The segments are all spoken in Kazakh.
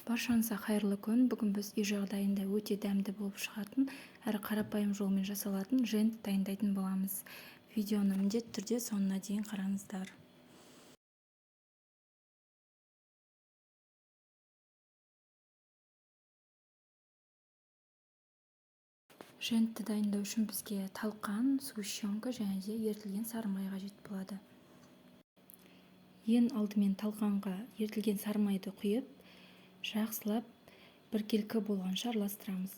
Баршаңызға қайырлы күн! Бүгін біз үй жағдайында өте дәмді болып шығатын әрі қарапайым жолмен жасалатын жент дайындайтын боламыз. Видеоны міндетті түрде соңына дейін қараңыздар. Жентті дайындау үшін бізге талқан, сгущенка және де ерітілген сары май қажет болады. Ең алдымен талқанға ерітілген сары майды құйып, жақсылап біркелкі болғанша араластырамыз.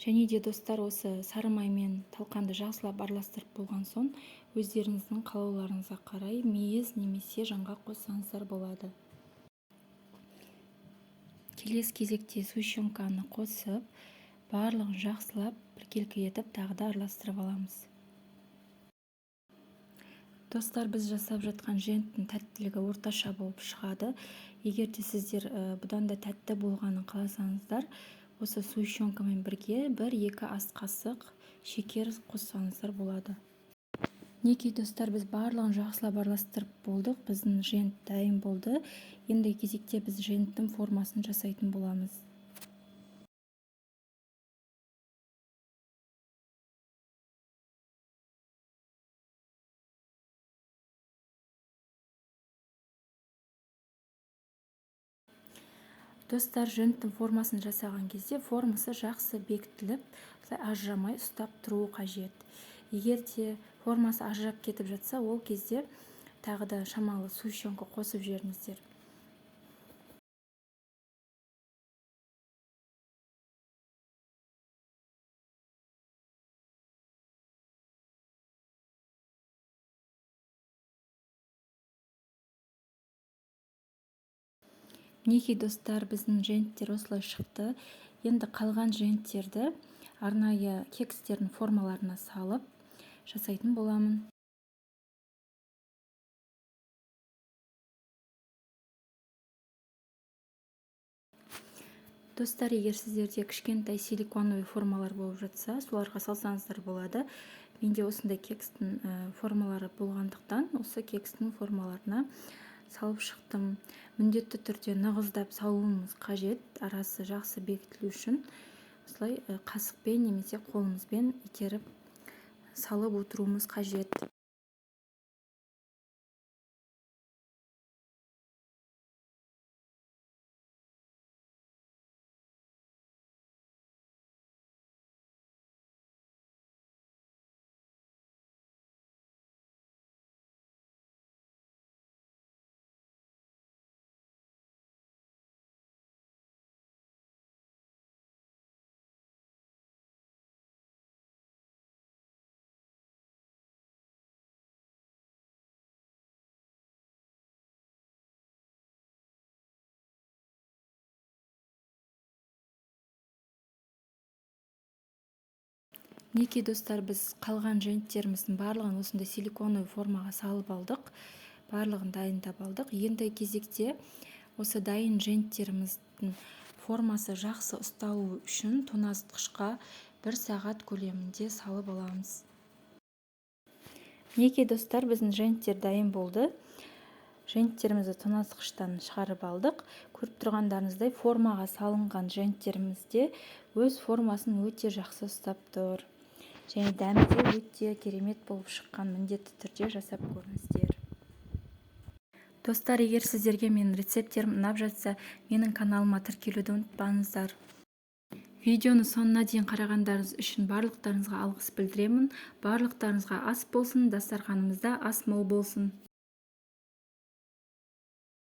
Және де достар, осы сары май мен талқанды жақсылап араластырып болған соң, өздеріңіздің қалауларыңызға қарай мейіз немесе жаңғақ қоссаңыздар болады. Келесі кезекте сгущенканы қосып, барлығын жақсылап біркелкі етіп тағы да араластырып аламыз. Достар, біз жасап жатқан женттің тәттілігі орташа болып шығады. Егер де сіздер бұдан да тәтті болғанын қаласаңыздар, осы сгущенкамен бірге 1-2 ас қасық шекер қоссаңыздар болады. Мінекей достар, біз барлығын жақсылап араластырып болдық. Біздің жент дайын болды. Енді кезекте біз женттің формасын жасайтын боламыз. Достар, женттің формасын жасаған кезде формасы жақсы бекітіліп, ажырамай ұстап тұруы қажет. Егер де формасы ажырап кетіп жатса, ол кезде тағы да шамалы сгущенка қосып жіберіңіздер. Мінекей достар, біздің женттер осылай шықты. Енді қалған женттерді арнайы кекстердің формаларына салып жасайтын боламын. Достар, егер сіздерде кішкентай силиконовый формалар болып жатса, соларға салсаңыздар болады. Менде осындай кекстің формалары болғандықтан, осы кекстің формаларына салып шықтым. Міндетті түрде нығыздап салуымыз қажет, арасы жақсы бекітілу үшін осылай қасықпен немесе қолымызбен итеріп салып отыруымыз қажет. Мінекей достар, біз қалған женттеріміздің барлығын осындай силиконовый формаға салып алдық, барлығын дайындап алдық. Енді кезекте осы дайын женттеріміздің формасы жақсы ұсталу үшін тоңазытқышқа 1 сағат көлемінде салып аламыз. Мінекей достар, біздің женттер дайын болды. Женттерімізді тоңазытқыштан шығарып алдық. Көріп тұрғандарыңыздай, формаға салынған женттеріміз де өз формасын өте жақсы ұстап тұр. Және дәмі де өте керемет болып шыққан, міндетті түрде жасап көріңіздер. Достар, егер сіздерге менің рецепттерім ұнап жатса, менің каналыма тіркелуді ұмытпаңыздар. Видеоны соңына дейін қарағандарыңыз үшін барлықтарыңызға алғыс білдіремін. Барлықтарыңызға ас болсын, дастарханымызда ас мол болсын.